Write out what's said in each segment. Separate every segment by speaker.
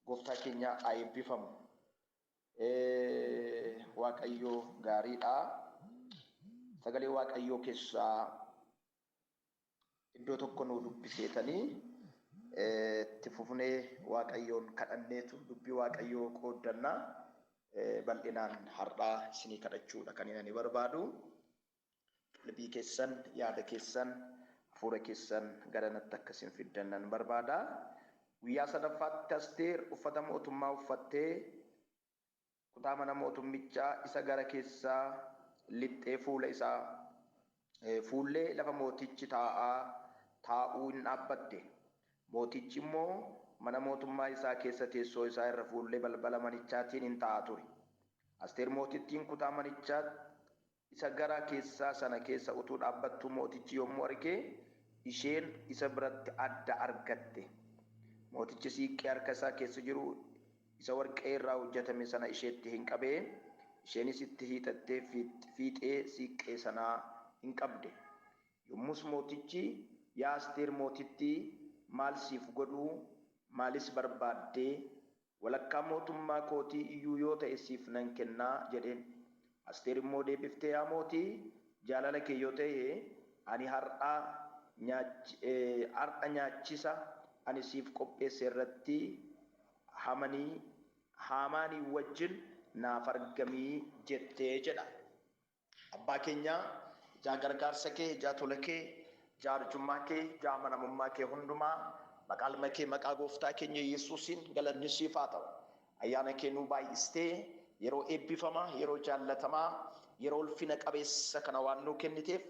Speaker 1: Gooftaa keenya haa eebbifamu. Waaqayyoo gaariidha. Sagalee Waaqayyoo keessaa iddoo tokko nuu dubbiseetanii itti fufnee Waaqayyoon kadhanneetu dubbii Waaqayyoo qooddannaa. Bal'inaan har'aa isinii kadhachuudha kan inni barbaadu. Qalbii keessan, yaada keessan, hafuura keessan gara natti akka isin fiddan nan barbaada. Guyyaa sadaffaatti Asteer uffata mootummaa uffattee kutaa mana mootummichaa isa gara keessaa lixxee fuula isaa fuullee lafa mootichi taa'aa taa'uu hin dhaabbatte. Mootichi immoo mana mootummaa isaa keessa teessoo isaa irra fuullee balbala manichaatiin hin taa'a ture. Asteer mootittiin kutaa manichaa isa gara keessaa sana keessa utuu dhaabbattuu mootichi yommuu arge, isheen isa biratti adda argatte. Mootichi siiqqee harka isaa keessa jiru isa warqee irraa hojjetame sana isheetti hin qabee, isheenis itti hiixattee fiixee siiqqee sanaa hin qabde. Yommus mootichi, "Yaa Asteer mootittii, maal siif godhuu? Maalis barbaaddee? Walakkaa mootummaa kootii iyyuu yoo ta'e siif nan kennaa" jedheen. Asteer immoo deebiftee, "Yaa mootii, jaalala kee yoo ta'e, ani har'a nyaachisa ani siif qopheesse irratti Haamaanii wajjin naaf argamii" jettee jedha. Abbaa keenya, ijaa gargaarsa kee, ijaa tola kee, ijaa arjummaa kee, ijaa amanamummaa kee hundumaa, maqaa ilma kee, maqaa gooftaa keenya Yesuusiin galanni siif haa ta'u. Ayyaana kee nuu baay'istee yeroo eebbifamaa, yeroo jaallatamaa, yeroo ulfina qabeessa kana waan nuu kenniteef,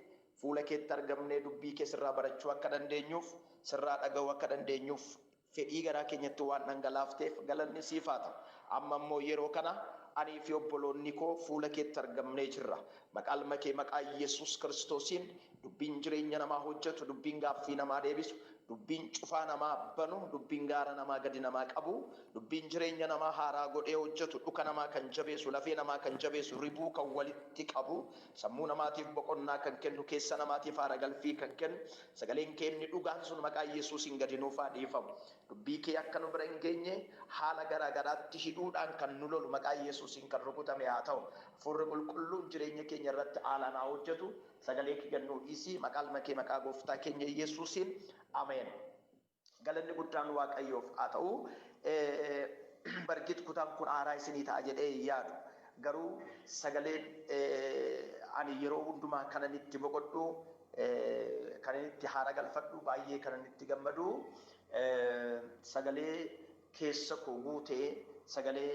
Speaker 1: fuula keetti argamnee dubbii kee sirraa barachuu akka dandeenyuuf, sirraa dhaga'uu akka dandeenyuuf fedhii garaa keenyatti waan dhangalaafteef galanni siif haa ta'u. Amma immoo yeroo kana anii fi obboloonni koo fuula keetti argamnee jirra. Maqaa ilma kee, maqaa Yesuus Kiristoosiin, dubbiin jireenya namaa hojjetu, dubbiin gaaffii namaa deebisu, dubbiin cufaa namaa banu, dubbiin gaara namaa gadi namaa qabu, dubbiin jireenya namaa haaraa godhee hojjetu, dhuka namaa kan jabeessu, lafee namaa kan jabeessu, ribuu kan walitti qabu, sammuu namaatiif boqonnaa kan kennu, keessa namaatiif haara galfii kan kennu, sagaleen kee inni dhugaan sun maqaa Yesuusiin gadi nuuf haa dhiifamu. Dubbii kee akka nu bira hin geenye haala garaa garaatti hidhuudhaan kan nu lolu maqaa Yesuusiin kan rukutame haa ta'u. Hafuurri Qulqulluun jireenya keenya irratti haalaan haa hojjetu. Sagalee kee gad nuu dhiisi. Maqaa ilma kee, maqaa gooftaa keenya Yesuusiin. Ameen. Galanni guddaan Waaqayyoof haa ta'u. Bargit kutaan kun haaraa isinii ta'a jedhee hin yaadu. Garuu sagaleen ani yeroo hundumaa kanan itti boqodhu, kanan itti haara galfadhu, baay'ee kanan itti gammadu, sagalee keessa koo guutee, sagalee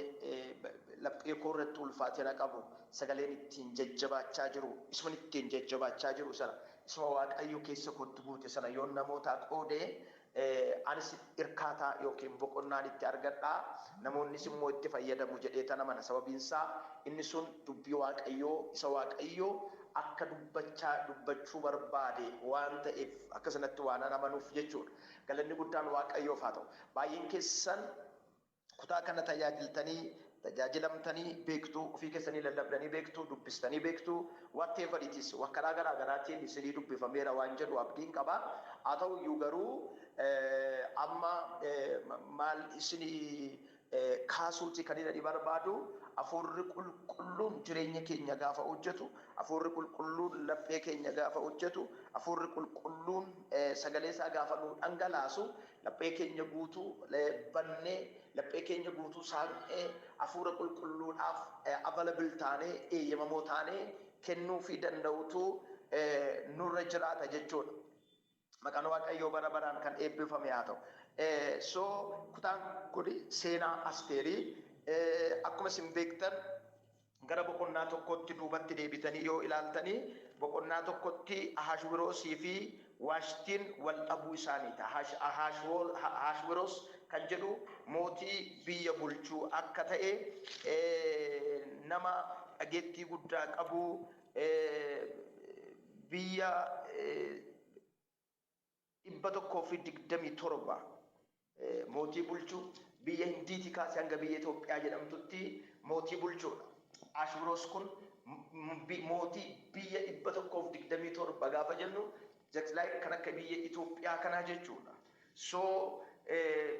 Speaker 1: laphee koo irratti ulfaatina qabu, sagaleen ittiin jajjabaachaa jiru, isuma ittiin jajjabaachaa jiru sana, isuma Waaqayyo keessa kootti guute sana yoon namootaa qoodee, anis irkaataa yookiin boqonnaan itti argadhaa, namoonnis immoo itti fayyadamu jedhee tana mana. Sababiinsaa inni sun dubbii Waaqayyoo isa Waaqayyoo akka dubbachaa dubbachuu barbaade waan ta'eef, akka sanatti waan an amanuuf jechuudha. Galanni guddaan Waaqayyoof haa ta'u. Baay'een keessan kutaa kana tajaajiltanii, tajaajilamtanii beektu, ofii keessanii lallabdanii beektu, dubbistanii beektu, whatever it is, karaa garaa garaatiin isinii dubbifameera waan jedhu abdiin qaba. Haa ta'u iyyuu garuu amma maal isinii kaasuuti kan inni barbaadu? Hafuurri Qulqulluun jireenya keenya gaafa hojjetu, Hafuurri Qulqulluun laphee keenya gaafa hojjetu, Hafuurri Qulqulluun sagalee isaa gaafa nuu dhangalaasu, laphee keenya guutuu bannee, laphee keenya guutuu saaqnee, Hafuura Qulqulluudhaaf available taanee, eeyyamamoo taanee kennuufii danda'utu nurra jiraata jechuudha. Maqaan Waaqayyoo bara baraan kan eebbifame haa ta'u. So kutaan kun seenaa Asteerii. Akkuma isin beektan, gara boqonnaa tokkotti duubatti deebitanii yoo ilaaltanii, boqonnaa tokkotti Ahashwiroosii fi Waashtiin wal dhabuu isaaniiti. Ahashwiroos kan jedhu mootii biyya bulchuu akka ta'e, nama dhageettii guddaa qabu, biyya 127 mootii bulchuu, biyya Hindiitii kaasee hanga biyya Itoophiyaa jedhamtutti mootii bulchuudha. Ashwiroos kun mootii biyya 127 gaafa jennu, just like kan akka biyya Itoophiyaa kanaa jechuudha. So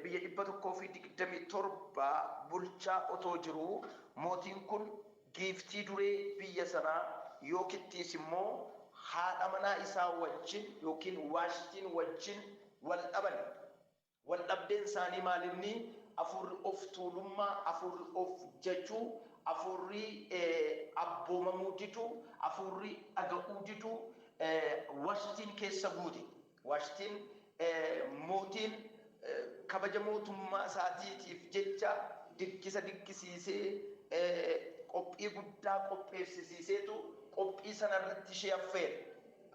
Speaker 1: biyya 127 bulchaa otoo jiruu, mootiin kun giiftii duree biyya sanaa yookittiis immoo haadha manaa isaa wajjin yookiin Waashtiin wajjin wal dhaban. Wal dhabdeen isaanii maalinni? Afuurri of tuulummaa, afuurri of jajuu, afuurri abboomamuu diduu, afuurri dhaga'uu diduu Washtiin keessa guute. Washtiin mootiin kabaja mootummaa isaatiitiif jecha diggisa diggisiisee, qophii guddaa qopheessisiiseetu qophii sana irratti ishee affeere.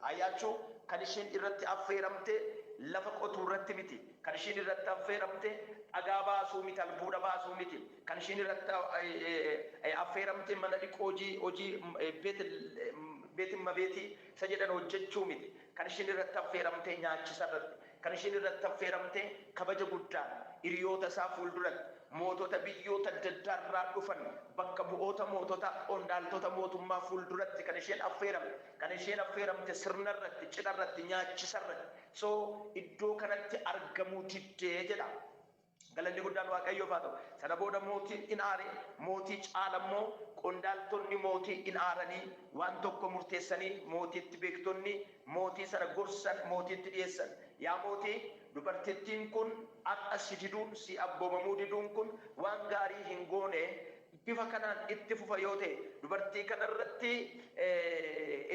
Speaker 1: Ayyaachuu kan isheen irratti affeeramte lafa qotuu irratti miti. Kan isheen irratti affeeramte dhagaa baasuu miti, albuuda baasuu miti. Kan isheen irratti affeeramte mana dhiqoo, hojii beetin mabeetii isa jedhan hojjechuu miti. Kan isheen irratti affeeramte nyaachisa irratti. Kan isheen irratti affeeramte kabaja guddaan hiriyoota isaa fuulduratti, mootota biyyoota adda addaa irraa dhufan, bakka bu'oota mootota, qondaaltota mootummaa fuulduratti kan isheen affeeramte. Kan isheen affeeramte sirna irratti, cidha irratti, nyaachisa irratti. So iddoo kanatti argamuu diddee jedha. Galanni guddaan Waaqayyoof haa ta'u. Sana booda mootiin in aare, mootii caala immoo qondaaltonni mootii in aaranii, waan tokko murteessanii mootiitti, beektonni mootii sana gorsan mootiitti dhiyeessan. "Yaa mootii, dubartittiin kun har'a si diduun, si abboomamuu diduun kun waan gaarii hin goone. Bifa kanaan itti fufa yoo ta'e, dubartii kanarratti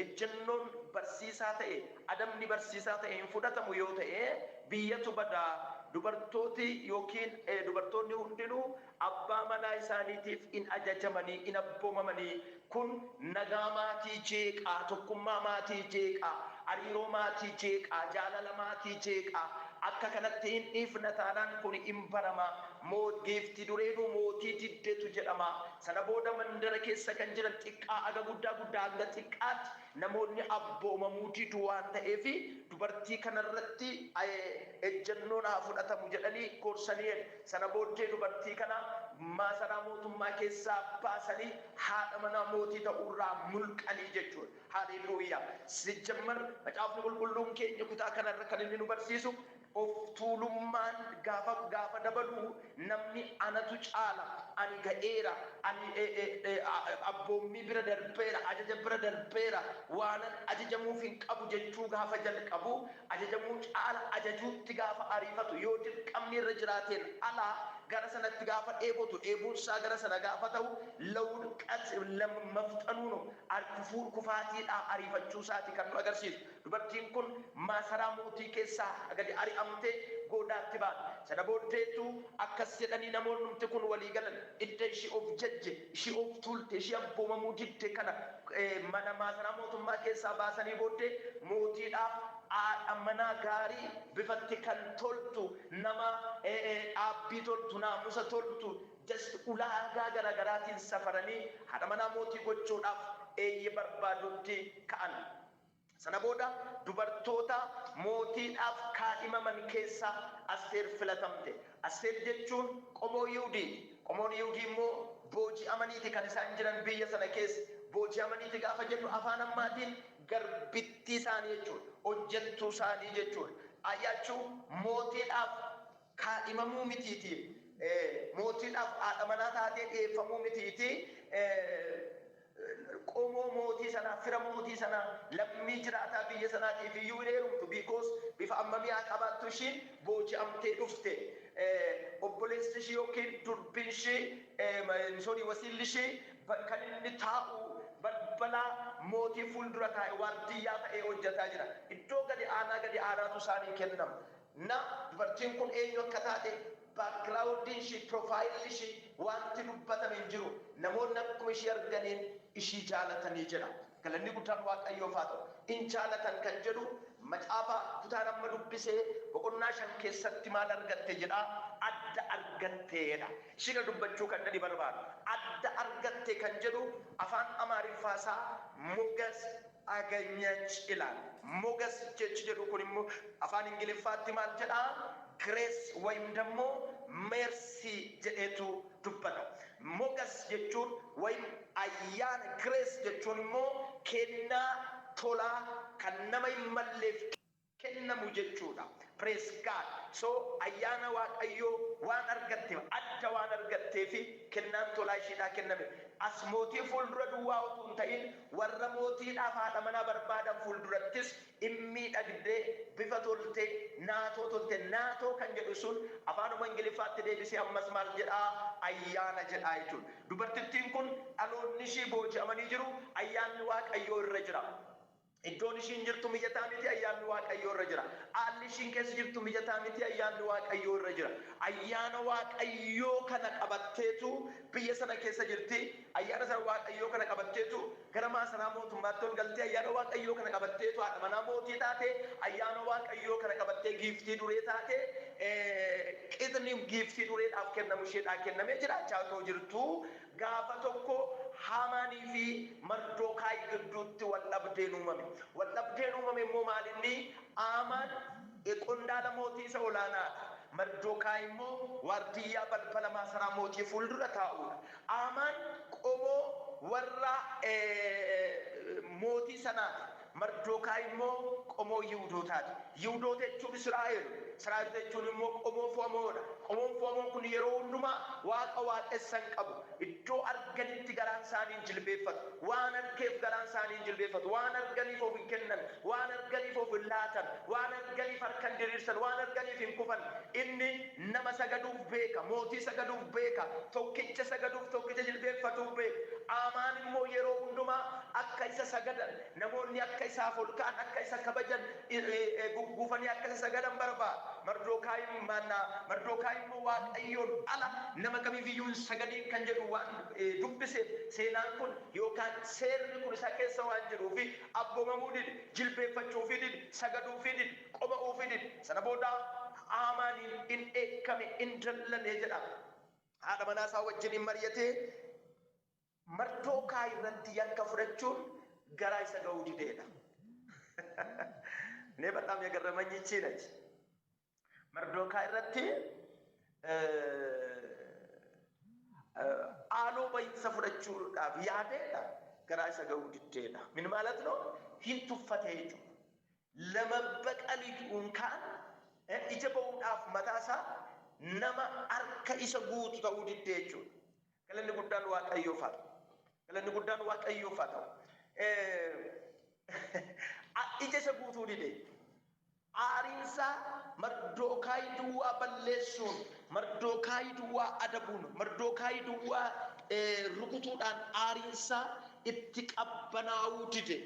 Speaker 1: ejjennoon barsiisaa ta'e, adabni barsiisaa ta'e hin fudhatamu yoo ta'e, biyyatu badaa. Dubartooti yookiin dubartoonni hundinuu abbaa manaa isaaniitiif in ajajamanii, in abboomamanii. Kun nagaa maatii jeeqaa, tokkummaa maatii jeeqaa, hariiroo maatii jeeqaa, jaalala maatii jeeqaa. Akka kanatti hin dhiifna taanaan kun hin barama. Giiftii dureenuu mootii diddetu jedhama. Sana booda mandara keessa kan jiran xiqqaa aga guddaa, guddaa hanga xiqqaatti namoonni abboomamuu didu waan ta'eef, dubartii kanarratti ejjennoon haa fudhatamu" jedhanii gorsanii. Sana booddee dubartii kana maasaraa mootummaa keessaa baasanii haadha manaa mootii ta'uurraa mulqanii jechuudha. Haaleluyyaa! Sijjammar Macaafni Qulqulluun keenya kutaa kanarra kan inni nu barsiisu, of tuulummaan gaafa dabalu, namni anatu caala, ani ga'eera, ani abboommii bira darbeera, ajaja bira darbeera, waanan ajajamuuf hin qabu jechuu gaafa jalqabu, ajajamuu caala ajajuutti gaafa ariifatu, yoo dirqamni irra jiraateen alaa gara sanatti gaafa dheebotu, dheebuunsaa gara sana gaafa ta'u, ለውድቀት መፍጠኑ ነው, kufaatiidhaa ariifachuu isaati kan nu agarsiisu. Dubartiin kun maasaraa mootii keessaa gadi ari'amtee goodaatti baate. Sana booddeetu akkas jedhanii namoonni kun walii galan: idda ishii of jajje, ishii of tuulte, ishii abboomamuu didde kana mana maasaraa mootummaa keessaa baasanii booddee, mootiidhaaf haadha manaa gaarii, bifatti kan toltu, nama dhaabbii toltu, naamusa toltu, just ulaagaa garaagaraatiin safaranii haadha manaa mootii gochuudhaaf eeyye barbaadutti ka'an. Sana booda dubartoota mootiidhaaf kaadhimaman keessaa Asteer filatamte. Asteer jechuun qomoo Yihudiiti. Qomoon Yihudii immoo booji'amaniiti kan isaan jiran biyya sana keessa. Booji'amaniiti gaafa jennu afaan ammaatiin garbittii isaanii jechuudha. Hojjettuu isaanii jechuudha. Ayyaachuu mootiidhaaf kaadhimamuu mitiiti. Mootiidhaaf haadha manaa taatee dhiyeeffamuu mitiiti. Qomoo mootii sanaa, fira mootii sanaa, lammii jiraataa biyya sanaatiif iyyuu hin heerumtu. Because bifa ammamii haa qabaattu, ishiin booji'amtee dhufte. Obboleessi ishii yookiin durbiin ishii, sorry, wasiilli ishii kan inni taa'u balbala mootii fuuldura taa'e, waardiyyaa ta'ee hojjetaa jira. Iddoo gadi aanaa, gadi aanaatu isaanii kennama. Na dubartiin kun eenyu akka taate, backgroundiin ishii, profileli ishii wanti dubbatame hin jiru. Namoonni akkuma ishii arganiin ishii jaalatanii jedha. Galanni guddaan Waaqayyoof haa ta'u. In jaalatan kan jedhu macaafa kutaan amma dubbisee boqonnaa 5 keessatti maal argatte jedha? Adda argatteedha. Ishii kana dubbachuu kan nani barbaadu. Adda argatte kan jedhu afaan Amaariffaasaa ሞገስ አገኘች ይላል። ሞገስ jechi jedhu kun immoo afaan Ingiliffaatti maal jedhaa? Grace ወይም ደግሞ mercy jedheetu dubbata. ሞገስ jechuun ወይም ayyaana, grace jechuun immoo kennaa tolaa kan nama hin malleef kennamu jechuudha. Praise God. So ayyaana Waaqayyoo waan argatte, adda waan argattee fi kennaan tolaa ishiidhaa kenname. As mootii fuuldura duwwaa utuu hin ta'in, warra mootiidhaaf haadha manaa barbaadan fuuldurattis in miidhagdee, bifa toltee, naatoo tolte. Naatoo kan jedhu sun afaanuma Ingiliffaatti deebisee ammas maal jedhaa? Ayyaana jedhaa jechuudha. Dubartittiin kun dhaloonni ishii booji'amanii jiru, ayyaanni Waaqayyoo irra jira. Iddoon ishiin jirtu mijataa miti, ayyaanni Waaqayyoo irra jira. Haalli ishiin keessa jirtu mijataa miti, ayyaanni Waaqayyoo irra jira. Ayyaana Waaqayyoo kana qabatteetu biyya sana keessa jirti. Ayyaana sana Waaqayyoo kana qabatteetu gara maasaraa mootummaatti ol galtee, ayyaana Waaqayyoo kana qabatteetu haadha manaa mootii taate, ayyaana Waaqayyoo kana qabattee giiftii duree taate, qixni giiftii dureedhaaf kennamu isheedhaa kennamee jiraachaa otoo jirtuu, gaafa tokko Haamaanii fi Mardookaay gidduutti wal dhabdeen uumame. Wal dhabdeen uumame immoo maal inni? Haamaan qondaala mootii isa olaanaadha. Mardookaay immoo waardiyyaa balbala maasaraa mootii fuuldura taa'uudha. Haamaan qomoo warra mootii sanaati. Mardookaay immoo qomoo Yihudootaati. Yihudoota jechuun Israa'el. Israa'el jechuun immoo qomoo fo'amoodha. Qomoon fo'amoon kun yeroo hundumaa Waaqa waaqessan qabu. Iddoo arganitti garaan isaanii hin jilbeeffatu. Waan argeef garaan isaanii hin jilbeeffatu. Waan arganiif of hin kennan. Waan arganiif of hin laatan. Waan arganiif harka hin diriirsan. Waan arganiif hin kufan. Inni nama sagaduuf beeka. Mootii sagaduuf beeka. Tokkicha sagaduuf, tokkicha jilbeeffatuuf beeka. Haamaan immoo yeroo hundumaa akka isa sagadan, namoonni akka isaaf ol ka'an, akka isa kabajan, gugguufanii akka isa sagadan barbaada. Mardookaay maannaa Mardookaay immoo Waaqayyoon ala nama kamiif iyyuu hin sagadiin kan jedhu waan dubbiseef, seenaan kun yookaan seerri kun isa keessa waan jiruuf abboomamuu dide, jilbeeffachuufii dide, sagaduufii dide, qoma'uufii dide. Sana booda Haamaaniin in dheekkame, in dallane jedha. Haadha manaa isaa wajjin in mari'atee, Mardookaay irratti yakka fudhachuun garaa isa ga'uu dideedha. እኔ በጣም የገረመኝ ይቺ ነች። Mardookaay irratti haaloo bahinsa fudhachuudhaaf yaadeedha. Garaa isa ga'uu diddeedha. ምን ማለት ነው? Hin tuffate jechuudha. ለመበቀል እንኳን ija ba'uudhaaf mataa isaa nama harka isa guutu ta'uu diddee jechuudha. Galanni guddaan Waaqayyoof haa ta'u. Galanni guddaan Waaqayyoof haa ta'u. Ija isa guutuu dide. Aariinsaa Mardookaay duwwaa balleessuun, Mardookaay duwwaa adabuun, Mardookaay duwwaa rukutuudhaan aariinsaa itti qabbanaa'uu dide.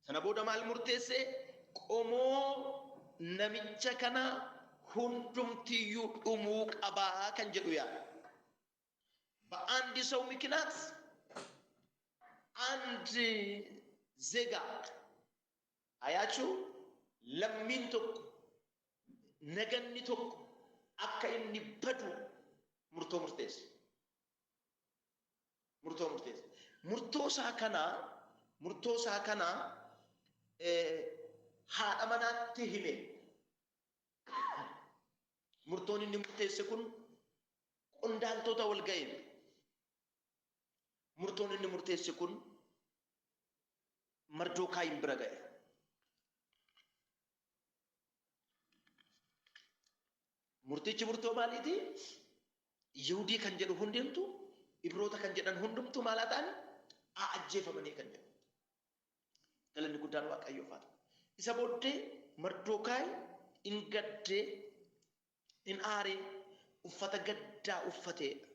Speaker 1: Sana booda maal murteesse? Qomoo namicha kana hundumtiyyuu dhumuu qabaa kan jedhu yaada. በአንድ ሰው ምክንያት አንድ ዜጋ፣ አያችሁ፣ lammiin tokko, naganni tokko akka inni badu murtoo murteesse. Murtoo murteesse. Murtoo isaa kana haadha manaatti hime. Murtoon inni murteesse kun qondaaltota wal ga'e. Murtoon inni murteesse kun Mardokaayin bira ga'e. Murtichi murtoo maaliiti? Yihudii kan jedhu hundumtu, Ibroota kan jedhan hundumtu maal haa ta'an? Haa ajjeefamanii kan jedhu. Galanni guddaan Waaqayyoof haa ta'u. Isa booddee Mardookaay in gaddee, in aaree, uffata gaddaa uffateedha.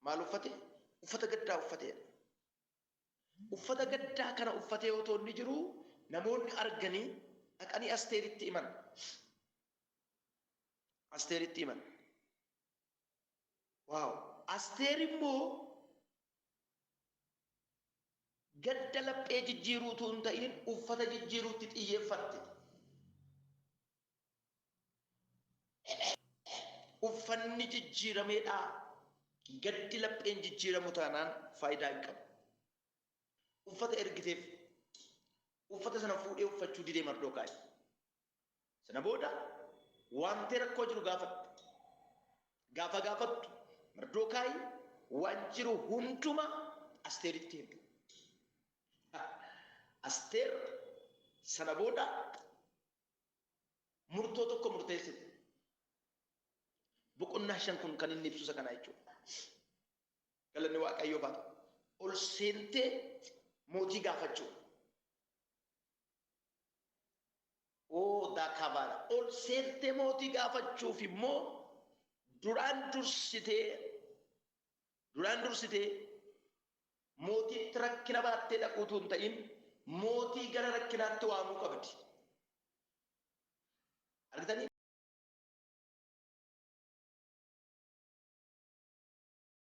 Speaker 1: Maal uffate? Uffata gaddaa uffateedha. Uffata gaddaa kana uffatee otoo inni jiru namoonni arganii dhaqanii Asteeritti himan. Asteeritti himan. Waaw! Asteer immoo gadda laphee jijjiiruu utuu hin ta'in uffata jijjiiruutti xiyyeeffatte. Uffanni jijjiirameedha. Gaddi lapheen jijjiiramu taanaan faayidaa hin qabu. Uffata ergiteef, uffata sana fuudhee uffachuu didee Mardookaay. Sana booda waamtee rakkoo jiru gaafatte. Gaafa gaafattu Mardookaay waan jiru hunduma Asteeritti hime. Asteer sana booda Murtoo tokko murteessite. Boqonnaa 5 kun kan inni ibsu isa kana jechuudha. Galanni Waaqayyoof haa ta'u. Ol seentee mootii gaafachuu. Oo daakabaara. Ol seentee mootii gaafachuuf immoo duraan dursitee duraan dursitee mootiitti rakkina baattee dhaquu utuu hin ta'in mootii gara rakkinaatti waamuu qabdi. Argitanii?